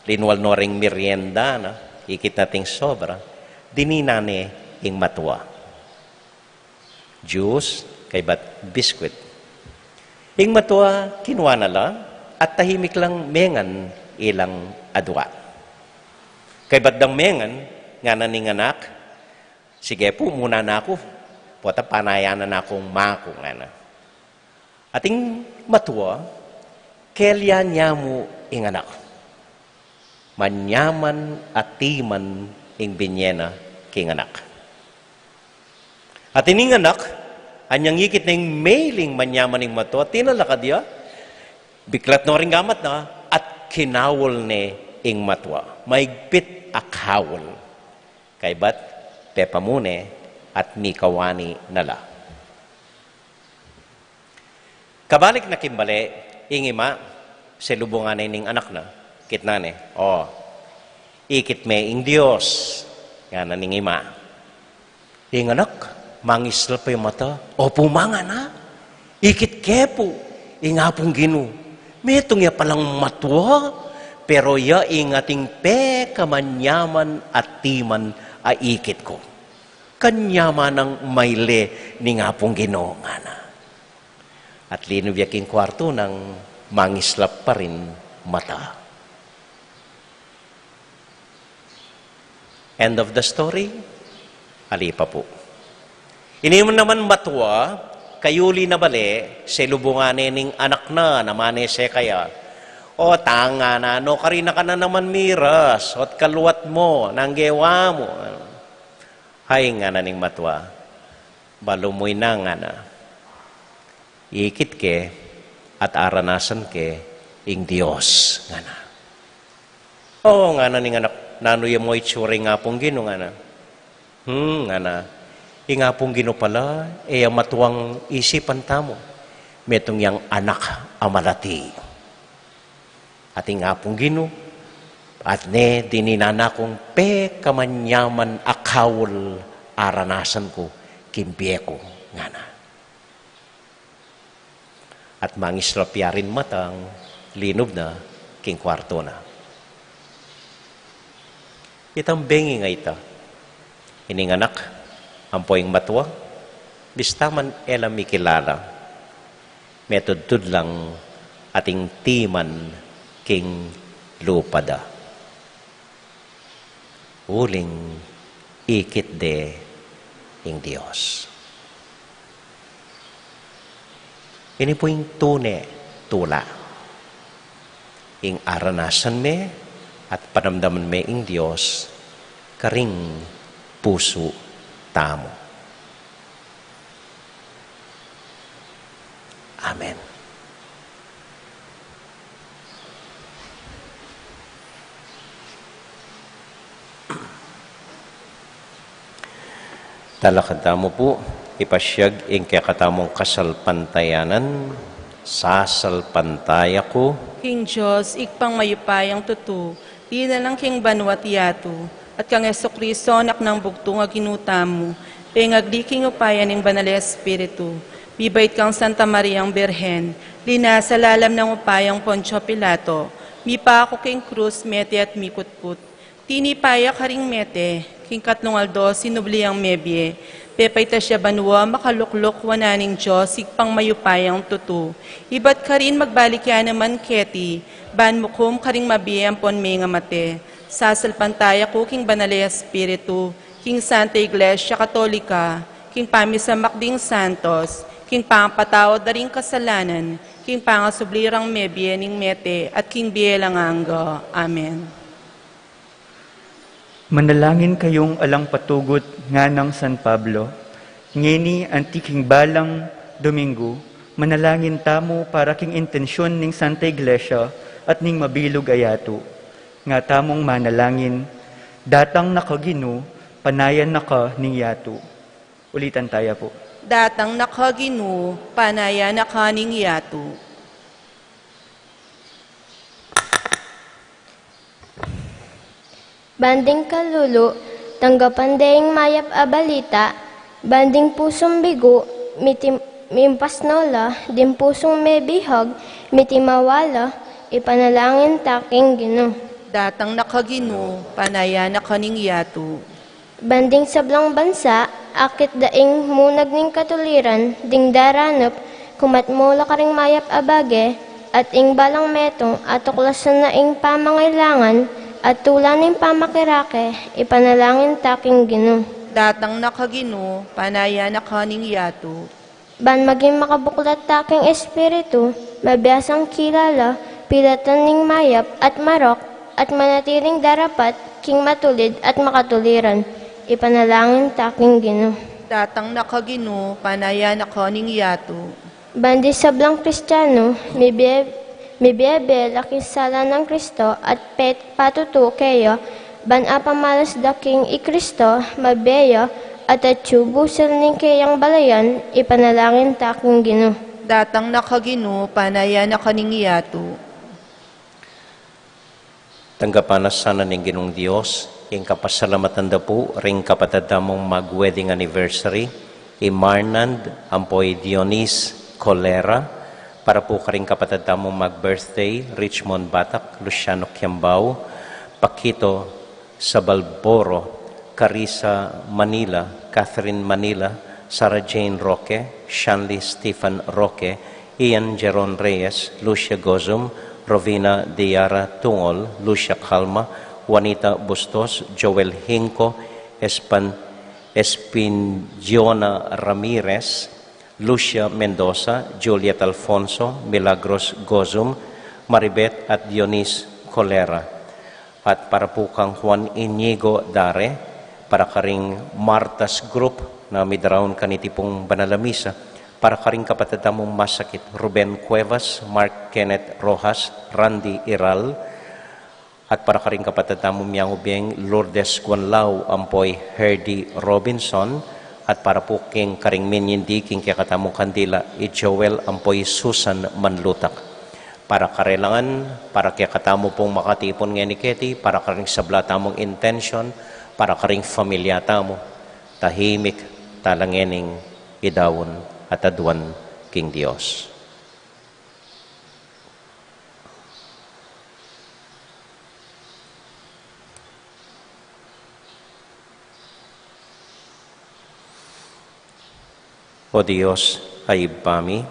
linwal no ring merienda na, ikit na ating sobra, dininan ne ing matua. Juice, kaybat biscuit. Ing matua, kinua na la, at tahimik lang mengan ilang adua. Kaybat dang mengan, ngana ning anak, "Sige pu, muna na ku, pota panayan na kung maku," ngana. At ing matua, kelyan ya mu ing anak. Manyaman at timan ing binye na king anak. At ining anak, anyang ikit na ing mailing manyaman ing matua, tinalakad ya, biklat no ring gamat na, at kinaul ne ing matua. Maigpit a kaul. Kaybat, pepamune at mikawani na la. Kabalik na king bale, ing ima, selubungan ne ning anak na, kitnan ne, "O, ikit me ing Dios," ngana ning ima. Ing anak, mangislap ya ing mata, "Opu, ngana, ikit ke pu ing Apung Ginu. Metung ya palang matua, pero ya ing ating pekamanyaman at timan a ikit ku. Kanyaman nang maile ning Apung Ginu," ngana. At linub ya king kwartu nang mangislap pa ring mata. End of the story? Ali pa pu. Ini naman matua, kayuli na bale, selubungan ne ning anak na, namane sekaya. "O tang," ngana, "no karin na ka na naman miras, o't kaluat mu, nang gewa mu?" "Ay," ngana ning matua, "balu mu, ina," ngana. "Ikit ke at aranasan ke ing Dios," ngana. "O," ngana ning anak, "nanu ya mu itsura ing Apung Ginu?" ngana. "Hmm," ngana, "ing Apung Ginu pala, e ya matuang isipan tamu. Metung yang anak a malati. At ing Apung Ginu, at ne dininan na kung pekamanyaman a kaul aranasan ku king bie ku," ngana. At mangislap ya ring matang, linub na king kwartu na. Itang bengi nga ita, ining anak ampo ing matua, bista man e la mikilala, metudtud lang ating timan king lupa da. Uling ikit de ing Dios. Ini pu ing tune tula. Ing aranasan me at panamdaman me ing Dios karing pusu tamu. Amen. Talakad tamu pu, ipasyag ing kekatamung kasalpantayanan. Sasalpantaya ku king Dios, Ibpang mayupayang tutu, linalang king banua't yatu, at kang Jesucristo, Anak nang bugtung a Ginu tamu, pengagli king upaya ning Banal a Espiritu, mibait kang Santa Mariang Birhen, linasa lalam nang upayang Poncio Pilato, mipaku king krus, mete at mikutput. Tinipa ya karing mete, king katlung aldo sinubli yang mebie, pepaitas ya banua, makalukluk wanan ning Dios, Ibpang mayupayang tutu. Ibat karin magbalik ya naman keti, ban mukum karing mabie ampon mengamate. Sasalpantaya ku king Banal a Espiritu, king Santa Iglesia Katolika, king pamisamak ding santos, king pangapatawad da ring kasalanan, king pangasubli rang mebie ning mete, at king bie alang angga. Amen. Manalangin kayung alang patugut, nganang San Pablo. Ngeni anti king balang Domingo, manalangin tamu para king intensyon ning Santa Iglesia at ning mabilug a yatu. Nga tamung manalangin, datang na ka Ginu, panayan na ka ning yatu. Ulitan taya pu. Datang na ka Ginu, panayan na ka ning yatu. Banding kalulu, tanggapan de ing mayap a balita, banding pusung bigu, miti-, mimpas no la, ding pusung mebihag, mitimawa la, Ipanalangin ta king Ginu. Datang na ka, Ginu, panayan na ka ning yatu. Ban ding sablang bansa, akit da ing munag ning katuliran, ding daranup, kumat mu la karing mayap a bage, at ing balang metung, atuklasan na ing pamangailangan, at tula ning pamakirake, ipanalangin ta king Ginu. Datang na ka, Ginu, panayan na ka ning yatu. Ban maging makabuklat ta king espiritu, mabiasang kilala, pilatan ning mayap at marok, at manatiling darapat king matulid at makatuliran. Ipanalangin ta king Ginu. Datang na ka, Ginu, panayan na ka ning yatu. Ban ding sablang Kristiano, mibie-, mibiebe la king sala nang Kristo at pet patutu keya, ban apamalas da king i Kristo, mabie ya, at atyu busal ning keyang balayan, ipanalangin ta king Ginu. Datang na ka, Ginu, panayan na ka ning yatu. Tanggapan na sana ning Ginung Dios ing kapasalamatan da pu ring kapatad tamung mag-wedding anniversary, i Marnand ampo i Dionise Colera, para pu karing kapatad tamung mag-birthday, Richmond Batak, Luciano Kiambao, Paquito Sabalboro, Carissa Manila, Catherine Manila, Sarah Jane Roque, Shanley Stephen Roque, Ian Jeron Reyes, Lucia Gozum, Rovina Diara Tungol, Lucia Calma, Juanita Bustos, Joel Hinco, Espan-, Espindiona Ramirez, Lucia Mendoza, Juliet Alfonso, Milagros Gozum, Maribet at Dionis Colera. At para pu kang Juan Iñigo Dare, para karing Martas Group na midaraun kaniti pung banal a misa, para karing kapatad tamung masakit, Ruben Cuevas, Mark Kenneth Rojas, Randy Iral, at para karing kapatad tamung miangubieng Lourdes Guanlao ampo i Herdy Robinson, at para pu king karing minyindi king kekatamung kandila, i Joel ampo i Susan Manlutak. Para karelangan, para kekatamu pung makatipun ngeni keti, para karing sabla tamung intention, para karing familia tamu, tahimik tala ngening idaun at aduan king Dios. O Dios a Ibpa mi,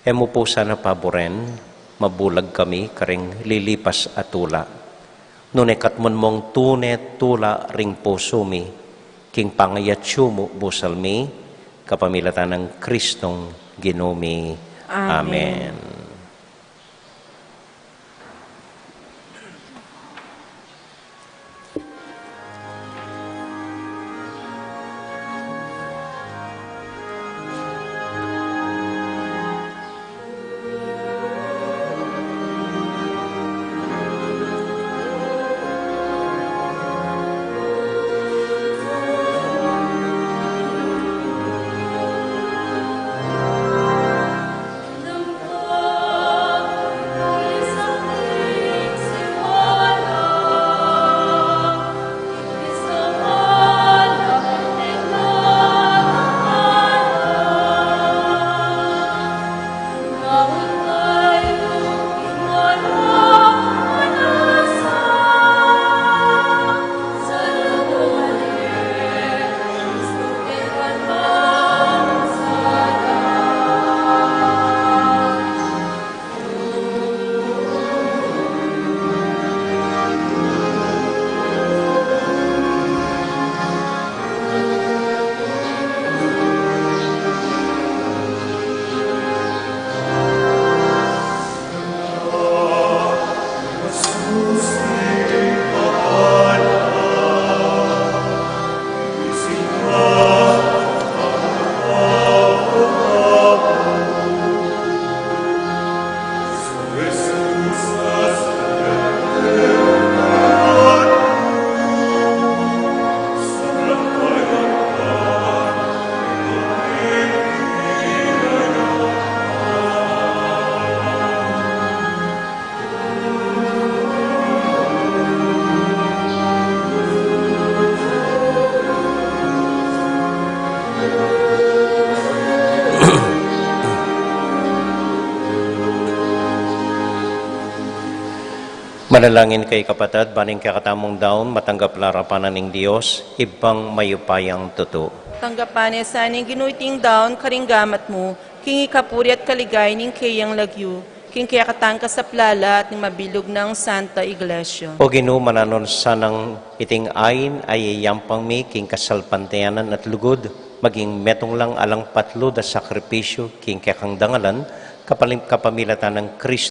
e mu pu sana paburen mabulag kami karing lilipas a tula, nune katmun mung tune tula ring pusu mi, king pangayatsu mu busal mi, kapamilatan nang Kristong Ginu mi. Amen. Amen. Manalangin kayu, kapatad, ban ing kekatamung daun matanggap la arapan ning Dios, Ibpang mayupayang tutu. Tanggapan na sa ning Ginu iting daun karing gamat mu, king ikapuri at kaligayan ning keyang lagyu, king kekatang kasaplalan at ning mabilug nang Santa Iglesia. O Ginu, mananu na sanang iting ain a iyayampang mi king kasalpantayanan at lugud, maging metung lang alang patlud a sakripisyu king kekang dangalan, kapalim-, kapamilatan nang Kristo